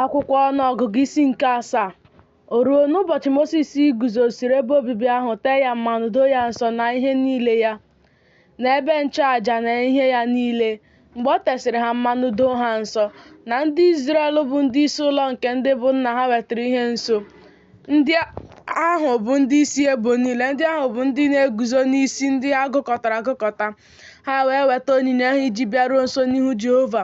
Akwụkwọ Ọnụọgụgụ isi nke asaa. O ruo, n'ụbọchị Mosis guzosiri ebe obibi ahụ, tee ya mmanụ, doo ya nsọ, na ihe niile ya, na ebe nchụaja na ihe ya niile, mgbe o tesịrị ha mmanụ doo ha nsọ, na ndị Izrel bụ ndị isi ụlọ nke ndị bụ nna ha wetara ihe nso. Ndị ahụ bụ ndị isi ebo niile, ndị ahụ bụ ndị na-eguzo n'isi ndị a gụkọtara agụkọta. Ha wee weta onyinye ha iji bịaruo nso n'ihu Jehova.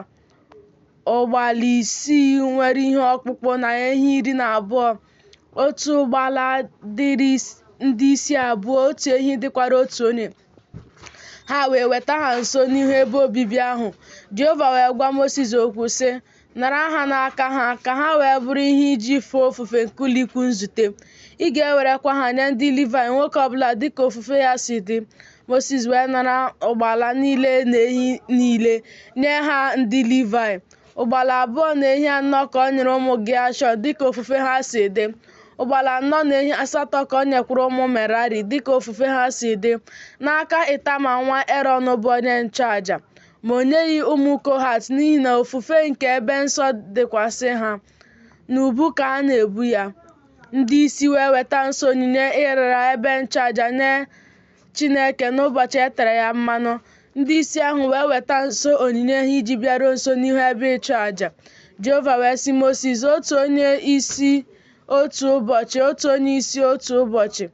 Ụgbala isii nwere ihe ọkpụkpụ na ehi 12, otu ụgbala dịrị ndị isi abụọ, otu ehi dịkwara otu onye. Ha wee weta ha nso n'ihu ebe obibi ahụ. Jehova wee gwa Mosis okwu, sị, Nara ha n'aka ha, ka ha wee bụrụ ihe iji fee ofufe nke ụlọikwuu nzute. Ị ga-ewerekwa ha nye ndị Livaị, nwoke ọ bụla dị ka ofufe ya si dị. Mosis wee nara ụgbala niile na ehi niile, nye ha ndị Livaị. Ụgbala abụọ na ehi anọ ka o nyere ụmụ Geshọn dịka ofufe ha si dị. Ụgbala anọ na ehi asatọ ka o nyekwara ụmụ Merari dịka ofufe ha si dị, n'aka Itama nwa Erọn bụ onye nchụaja. Ma o nyeghị ụmụ Kohat n'ihi na ofufe nke ebe nsọ dịkwasị ha n'ubu ka a na-ebu ya. Ndị isi wee weta nso onyinye ịrara ebe nchụaja nye Chineke n'ụbọchị e tere ya mmanụ. Ndị isi ahụ wee weta nso onyinye ha iji bịaruo nso n'ihu ebe ịchụaja. Jehova wee sị Mosis, Otu onye isi otu ụbọchị, otu onye isi otu ụbọchị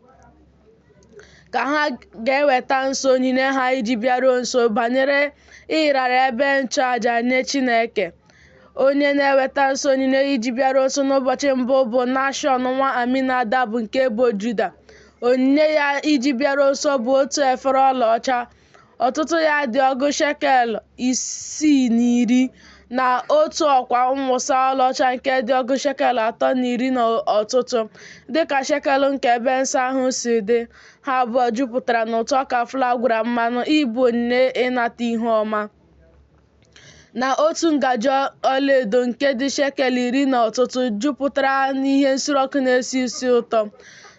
ka ha ga-eweta nso onyinye ha iji bịaruo nso banyere ịrara ebe nchụaja nye Chineke. Onye na-eweta nso onyinye iji bịaruo nso n'ụbọchị mbụ bụ Nashọn nwa Aminadab nke ebo Juda. Onyinye ya iji bịaruo nso bụ otu efere ọlaọcha, ọtụtụ ya dị ọgụ shekel 6.10, na otu ọkwa mwụsa ọlaọcha nke dị ọgụ shekel 3.10 n'ọtụtụ, dịka shekel nke ebe nsọ ahụ si dị. Ha abụọ jupụtara n'ụtụ ọka flọ a gwara mmanụ ịbụ onyinye ịnata ihu ọma. Na otu ngaji ọlaedo nke dị shekel 10 n'ọtụtụ, jupụtara n'ihe nsure ọkụ na-esi isi ụtọ,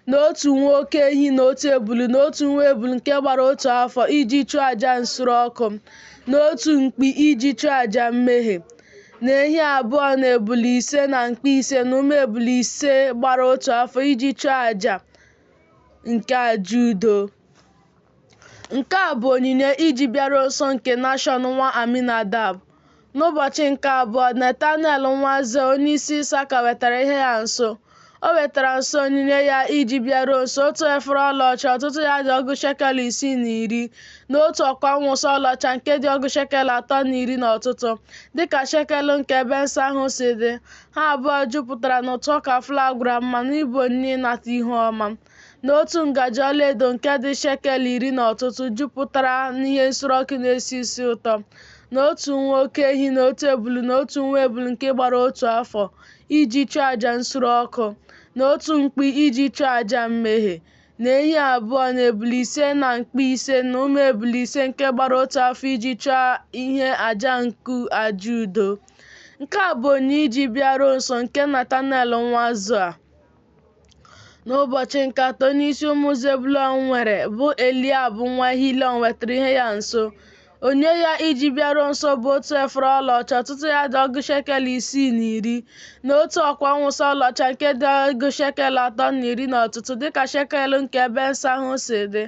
na otu nwa oke ehi na otu ebulu na otu nwa ebulu nke gbara otu afọ iji chụọ aja nsure ọkụ, na otu mkpi iji chụọ aja mmehie, na ehi abụọ na ebulu ise na mkpi ise na ụmụ ebulu ise gbara otu afọ iji chụọ aja nke aja udo. Nke a bụ onyinye iji bịaruo nso nke Nashọn nwa Aminadab. N'ụbọchị nke abụọ, Netanel nwa Zua, onyeisi Isaka wetara ihe ya nso. O wetara nso onyinye ya iji bịaruo nso, otu efere ọlaọcha, ọtụtụ ya dị ọgụ shekel 6.10, na otu ọkwa mwụsa ọlaọcha nke dị ọgụ shekel 3.10 n'ọtụtụ, dịka shekel nke ebe nsọ ahụ si dị. Ha abụọ jupụtara n'ụtụ ọka flọ a gwara mmanụ ịbụ onyinye ịnata ihu ọma. Na otu ngaji ọlaedo nke dị shekel 10 n'ọtụtụ, jupụtara n'ihe nsure ọkụ na-esi isi ụtọ, na otu nwa oke ehi na otu ebulu na otu nwa ebulu nke gbara otu afọ, iji chụọ aja nsure ọkụ, na otu mkpi iji chụọ aja mmehie, na ehi abụọ na ebulu ise na mkpi ise na ụmụ ebulu ise nke gbara otu afọ iji chụọ ihe aja nke aja udo. Nke a bụ onyinye iji bịaruo nso nke Netanel nwa Zua. N'ụbọchị nke atọ, onyeisi ụmụ Zebụlọn nwere bụ Eliab nwa Hilọn wetara ihe ya nso. Onyinye ya iji bịaruo nso bụ otu efere ọlaọcha, ọtụtụ ya dị ọgụ shekel 6.10, na otu ọkwa mwụsa ọlaọcha nke dị ọgụ shekel 3.10 n'ọtụtụ, dịka shekel nke ebe nsọ ahụ si dị.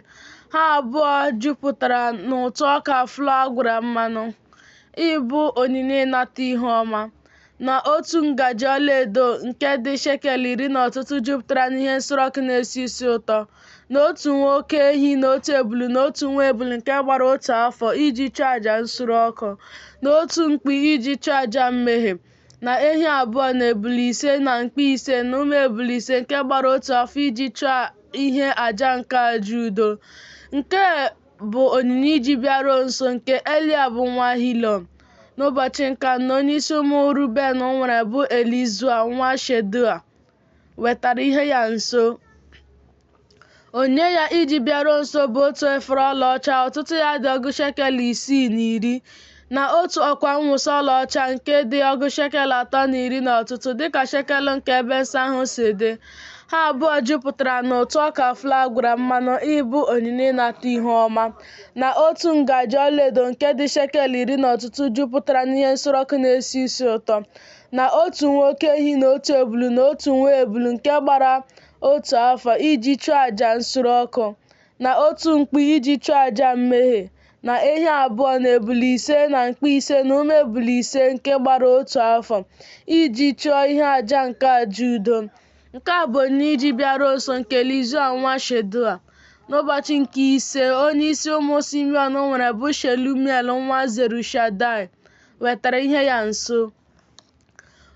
Ha abụọ jupụtara n'ụtụ ọka flọ a gwara mmanụ, ịbụ onyinye ịnata ihu ọma. Na otu ngaji ọlaedo nke dị shekel 10 n'ọtụtụ jupụtara n'ihe nsure ọkụ na-esi isi ụtọ, na otu nwa oke ehi na otu ebulu na otu nwa ebulu nke gbara otu afọ iji chụọ aja nsure ọkụ, na otu mkpi iji chụọ aja mmehie, na ehi abụọ na ebulu ise na mkpi ise na ụmụ ebulu ise nke gbara otu afọ iji chụọ ihe aja nke aja udo. Nke bụ onyinye iji bịaruo nso nke Eliab nwa Hilọn. N'ụbọchị nke anọ, onyeisi ụmụ Ruben nwere bụ Elizua nwa Shedua wetara ihe ya nso. Onyinye ya iji bịaruo nso bụ otu efere ọlaọcha, ọtụtụ ya dị ọgụ shekel 6.10, na otu ọkwa mwụsa ọlaọcha nke dị ọgụ shekel 3.10 n'ọtụtụ, dịka shekel nke ebe nsọ ahụ si dị. Ha abụọ jupụtara n'ụtụ ọka flọ a gwara mmanụ ịbụ onyinye ịnata ihu ọma, na otu ngaji ọlaedo nke dị shekel 10 n'ọtụtụ jupụtara n'ihe nsure ọkụ na-esi isi ụtọ, Na otu nwa oke ehi na otu ebulu na otu nwa ebulu nke gbara otu afọ iji chụọ aja nsure ọkụ, na otu mkpi iji chụọ aja mmehie, na ehi abụọ na ebule ise na mkpi ise na ụmụ ebule ise nke gbara otu afọ iji chụọ ihe aja nke aja udo. Nke a bụ onyinye iji bịaruo nso nke Elizua nwa Shedeua. N'ụbọchị nke ise, onyeisi ụmụ Simiọn nwere bụ Shelumiel nwa Zurishadai wetara ihe ya nso.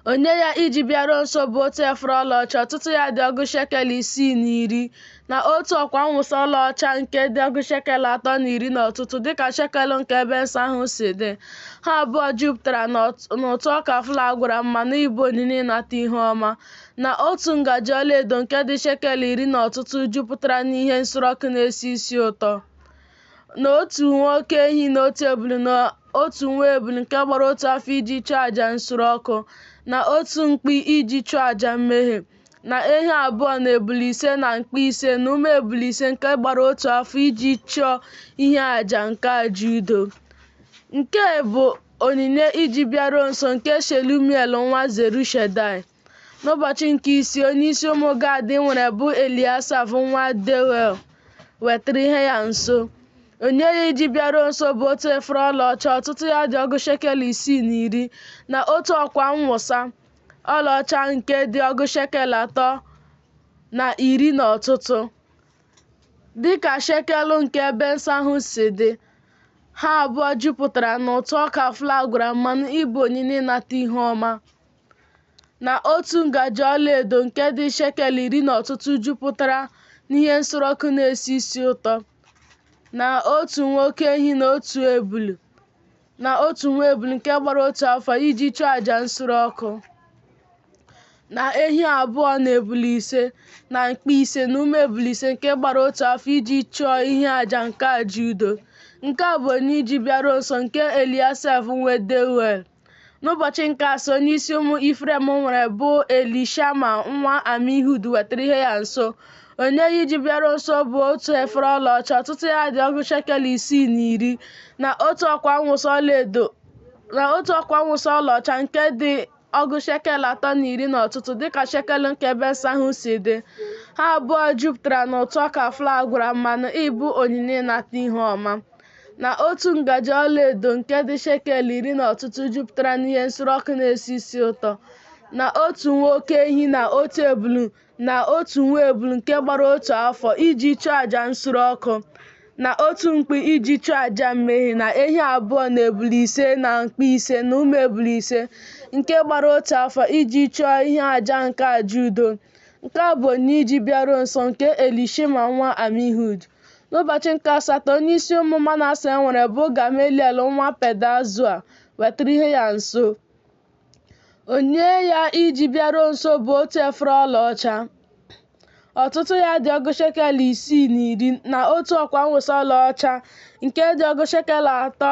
Onyinye ya iji bịaruo nso bụ otu efere ọlaọcha, ọtụtụ ya dị ọgụ shekel isii na iri, na otu ọkwa mwụsa ọlaọcha nke dị ọgụ shekel atọ na iri n'ọtụtụ, dịka shekel nke ebe nsọ ahụ si dị. Ha abụọ jupụtara n'ụtụ ọka flọ a gwara mmanụ ịbụ onyinye ịnata ihu ọma, na otu ngaji ọlaedo nke dị shekel iri n'ọtụtụ jupụtara n'ihe nsure ọkụ na-esi isi ụtọ, na otu nwa oke ehi na otu ebulu na otu nwa ebulu nke gbara otu afọ iji chụọ aja nsure ọkụ, na otu mkpi iji chụọ aja mmehie, na ehi abụọ na ebule ise na mkpi ise na ụmụ ebule ise nke gbara otu afọ iji chụọ ihe aja nke aja udo. Nke bụ onyinye iji bịaruo nso nke Shelumiel nwa Zurishadai. N'ụbọchị nke isii, onyeisi ụmụ Gad nwere bụ Eliasaf nwa Deuel wetara ihe ya nso. Onyinye ya iji bịaruo nso bụ otu efere ọlaọcha, ọtụtụ ya dị ọgụ shekel isii na iri, na otu ọkwa mwụsa ọlaọcha nke dị ọgụ shekel atọ na iri n'ọtụtụ, dịka shekel nke ebe nsọ ahụ si dị. Ha abụọ jupụtara n'ụtụ ọka flọ a gwara mmanụ ịbụ onyinye ịnata ihu ọma, na otu ngaji ọlaedo nke dị shekel iri n'ọtụtụ jupụtara n'ihe nsure ọkụ na-esi isi ụtọ, na otu nwa oke ehi na otu ebulu na otu nwa ebulu nke gbara otu afọ iji chụọ aja nsure ọkụ, na ehi abụọ na ebule ise na mkpi ise na ụmụ ebule ise nke gbara otu afọ iji chụọ ihe aja nke aja udo. Nke a bụ onyinye iji bịaruo nso nke Eliasaf nwa Deuel. N'ụbọchị nke asaa, onyeisi ụmụ Ifrem nwere bụ Elishama nwa Amihud wetara ihe ya nso. Onyinye ya iji bịaruo nso bụ otu efere ọlaọcha, ọtụtụ ya dị ọgụ shekel isii na iri, na otu ọkwa mwụsa ọlaedo na otu ọkwa mwụsa ọlaọcha nke dị ọgụ shekel atọ na iri n'ọtụtụ, dịka shekel nke ebe nsọ ahụ si dị. Ha abụọ jupụtara n'ụtụ ọka flọ a gwara mmanụ ịbụ onyinye ịnata ihu ọma, na otu ngaji ọlaedo nke dị shekel iri n'ọtụtụ jupụtara n'ihe nsure ọkụ na-esi isi ụtọ, na otu nwa oke ehi na otu ebulu na otu nwa ebulu nke gbara otu afọ iji chụọ aja nsure ọkụ, na otu mkpi iji chụọ aja mmehie, na ehi abụọ na ebule ise na mkpi ise na ụmụ ebule ise nke gbara otu afọ iji chụọ ihe aja nke aja udo. Nke a bụ onyinye iji bịaruo nso nke Elishama nwa Amihud. N'ụbọchị nke asatọ, onyeisi ụmụ Manase nwere bụ Gameliel nwa Pedazua wetara ihe ya nso. Onyinye ya iji bịaruo nso bụ otu efere ọlaọcha, ọtụtụ ya dị ọgụ shekel isii na iri, na otu ọkwa mwụsa ọlaọcha nke dị ọgụ shekel atọ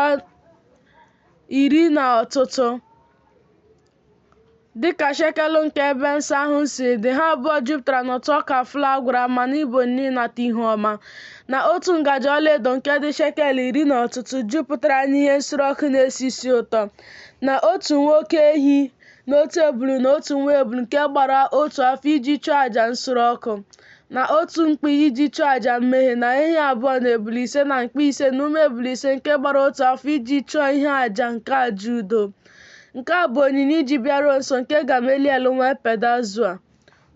iri na ọtụtụ, dịka shekel nke ebe nsọ ahụ si dị. Ha abụọ jupụtara n'ụtụ ọka flọ a gwara mmanụ ịbụ onyinye ịnata ihu ọma, na otu ngaji ọlaedo nke dị shekel iri na ọtụtụ jupụtara n'ihe nsure ọkụ na-esi isi ụtọ, na otu nwa oke ehi na otu ebulu na otu nwa ebulu nke gbara otu afọ iji chụọ aja nsure ọkụ, na otu mkpi iji chụọ aja mmehie, na ehi abụọ na ebule ise na mkpi ise na ụmụ ebule ise nke gbara otu afọ iji chụọ ihe aja nke aja udo. Nke a bụ onyinye iji bịaruo nso nke Gameliel nwa Pedazua.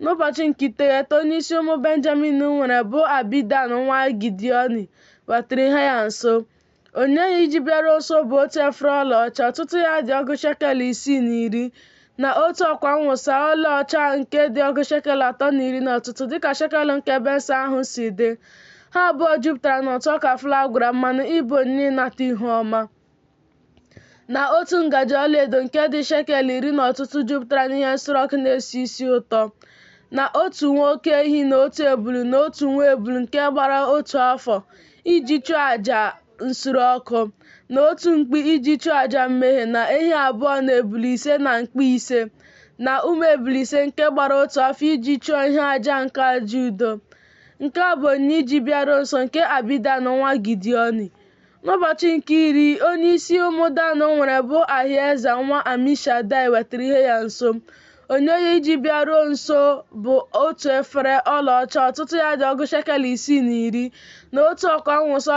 N'ụbọchị nke iteghete, onyeisi ụmụ Benjamin nwere bụ Abidan nwa Gidiọni wetara ihe ya nso. Onyinye ya iji bịaruo nso bụ otu efere ọlaọcha, ọtụtụ ya dị ọgụ shekel isii na iri, na otu ọkwa mwụsa ọlaọcha nke dị ọgụ shekel atọ na iri n'ọtụtụ, dịka shekel nke ebe nsọ ahụ si dị. Ha abụọ jupụtara n'ụtụ ọka flọ a gwara mmanụ ịbụ onyinye ịnata ihu ọma, na otu ngaji ọlaedo nke dị shekel iri n'ọtụtụ jupụtara n'ihe nsure ọkụ na-esi isi ụtọ, na otu nwa oke ehi na otu ebulu na otu nwa ebulu nke gbara otu afọ iji chụọ aja nsure ọkụ, na otu mkpi iji chụọ aja mmehie, na ehi abụọ na ebule ise na mkpi ise na ụmụ ebule ise nke gbara otu afọ iji chụọ ihe aja nke aja udo. Nke a bụ onyinye iji bịaruo nso nke Abidan nwa Gidiọni. N'ụbọchị nke iri, onyeisi ụmụ Dan nwere bụ Ahieza nwa Amishadaị wetara ihe ya nso. Onyinye ya iji bịaruo nso bụ otu efere ọlaọcha ọtụtụ ya dị ọgụ shekel isii na iri, na otu ọkwa mwụsa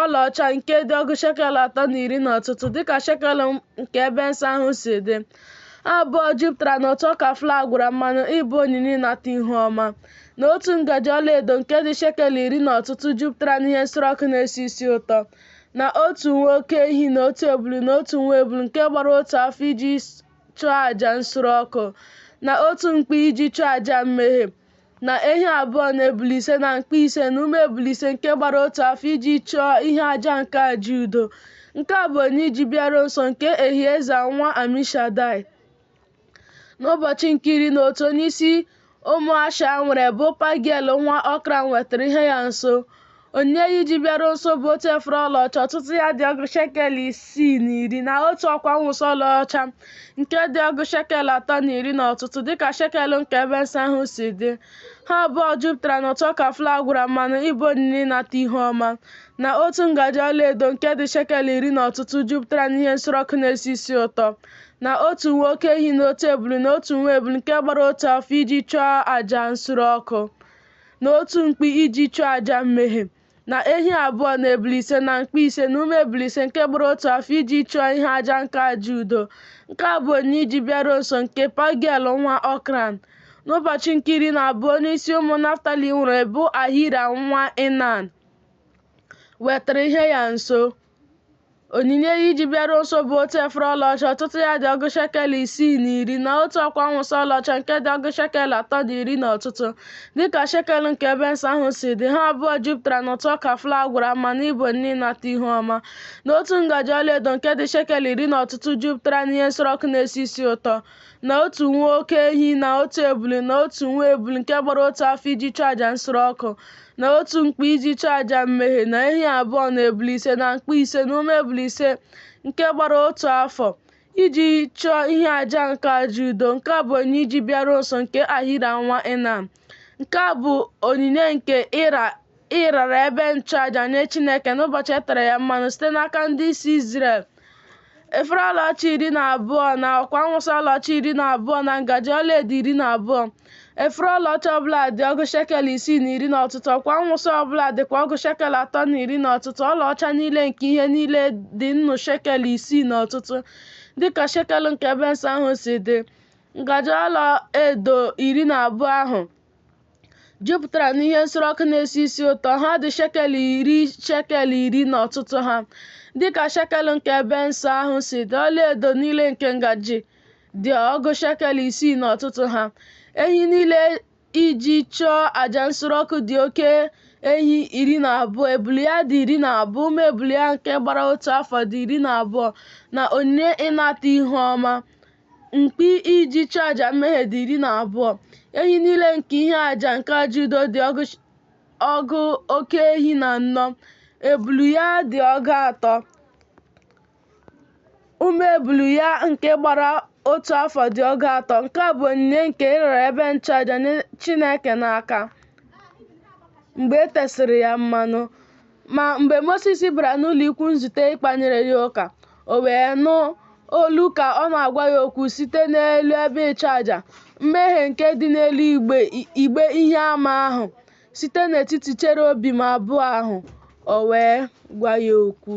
ọlaọcha nke dị ọgụ shekel atọ na iri n'ọtụtụ, dịka shekel nke ebe nsọ ahụ si dị. Ha abụọ jupụtara n'ụtụ ọka flọ a gwara mmanụ ịbụ onyinye ịnata ihu ọma, na otu ngaji ọlaedo nke dị shekel iri n'ọtụtụ jupụtara n'ihe nsure ọkụ na-esi isi ụtọ, na otu nwa oke ehi na otu ebulu na otu nwa ebulu nke gbara otu afọ iji chụọ aja nsure ọkụ, na otu mkpi iji chụọ aja mmehie, na ehi abụọ na ebule ise na mkpi ise na ụmụ ebule ise nke gbara otu afọ iji chụọ ihe aja nke aja udo. Nke a bụ onyinye iji bịaruo nso nke Ahieza nwa Amishadaị. N'ụbọchị nke iri na otu, onyeisi ụmụ Asha nwere bụ Pagiel nwa Okran wetara ihe ya nso. Onyinye ya iji bịaruo nso bụ otu efere ọlaọcha ọtụtụ ya dị ọgụ shekel isii na iri, na otu ọkwa mwụsa ọlaọcha nke dị ọgụ shekel atọ na iri n'ọtụtụ, dịka shekel nke ebe nsọ ahụ si dị. Ha abụọ jupụtara n'ụtụ ọka flọ a gwara mmanụ ịbụ onyinye ịnata ihu ọma, na otu ngaji ọlaedo nke dị shekel iri n'ọtụtụ jupụtara n'ihe nsure ọkụ na-esi isi ụtọ, na otu nwa oke ehi na otu ebulu na otu nwa ebulu nke gbara otu afọ iji chụọ aja nsure ọkụ, na otu mkpi iji chụọ aja mmehie, na ehi abụọ na ebule ise na mkpi ise na ụmụ ebule ise nke gbara otu afọ iji chụọ ihe aja nke aja udo. Nke a bụ onyinye iji bịaruo nso nke Pagiel nwa Okran. N'ụbọchị nke iri na abụọ, onyeisi ụmụ Naftali nwere bụ Ahira nwa Enan wetara ihe ya nso. Onyinye ya iji bịaruo nso bụ otu efere ọlaọcha ọtụtụ ya dị ọgụ shekel isii na iri, na otu ọkwa mwụsa ọlaọcha nke dị ọgụ shekel atọ na iri n'ọtụtụ, dịka shekel nke ebe nsọ ahụ si dị. Ha abụọ jupụtara n'ụtụ ọka flọ a gwara mmanụ ịbụ onyinye ịnata ihu ọma, na otu ngaji ọlaedo nke dị shekel iri n'ọtụtụ jupụtara n'ihe nsure ọkụ na-esi isi ụtọ, na otu nwa oke ehi na otu ebule na otu nwa ebule nke gbara otu afọ iji chụọ aja nsure ọkụ, na otu mkpi iji chụọ aja mmehie, na ehi abụọ na ebule ise na mkpi ise na ụmụ ebule ise nke gbara otu afọ iji chụọ ihe aja nke aja udo. Nke a bụ onyinye iji bịaruo nso nke Ahira nwa Enan. Nke a bụ onyinye nke ịrara ebe nchụaja nye Chineke n'ụbọchị e tere ya mmanụ site n'aka ndị isi Izrel. Efere ọlaọcha iri na abụọ na ọkwa mwụsa ọlaọcha iri na abụọ na ngaji ọlaedo iri na abụọ. Efere ọlaọcha ọbụla dị ọgụ shekel isii na iri n'ọtụtụ, ọkwa mwụsa ọbụla dịkwa ọgụ shekel atọ na iri n'ọtụtụ. Ọlaọcha niile nke ihe niile dị nnụ shekel isii n'ọtụtụ, dịka shekel nke ebe nsọ ahụ si dị. Ngaji ọlaedo iri na abụọ ahụ jupụtara n'ihe nsure ọkụ na-esi isi ụtọ. Ha dị shekel iri shekel iri n'ọtụtụ ha, dịka shekel nke ebe nsọ ahụ si dị. Ọlaedo niile nke ngaji dị ọgụ shekel isii n'ọtụtụ ha. Ehi niile iji chụọ aja nsure ọkụ dị oke ehi iri na abụọ, ebule ya dị iri na abụọ, ụmụ ebule ya nke gbara otu afọ dị iri na abụọ, na onyinye ịnata ihu ọma. Mkpi iji chụọ aja mmehie dị iri na abụọ. Ehi niile nke ihe aja nke aja udo dị ọgụ oke ehi na anọ, ebulu ya dị ọgụ atọ, ụmụ ebulu ya nke gbara otu afọ dị ọgụ atọ. Nke a bụ onyinye nke ịrara ebe nchụaja nye Chineke n'aka mgbe e tesịrị ya mmanụ. Ma mgbe Mosis bara n'ụlọ ikwu nzute ịkpanyere ya ụka, o wee nụ olu ka ọ na-agwa ya okwu site n'elu ebe ịchụaja mmehie nke dị n'elu igbe ihe ama ahụ, site n'etiti cherubim abụọ ahụ, o wee gwa ya okwu.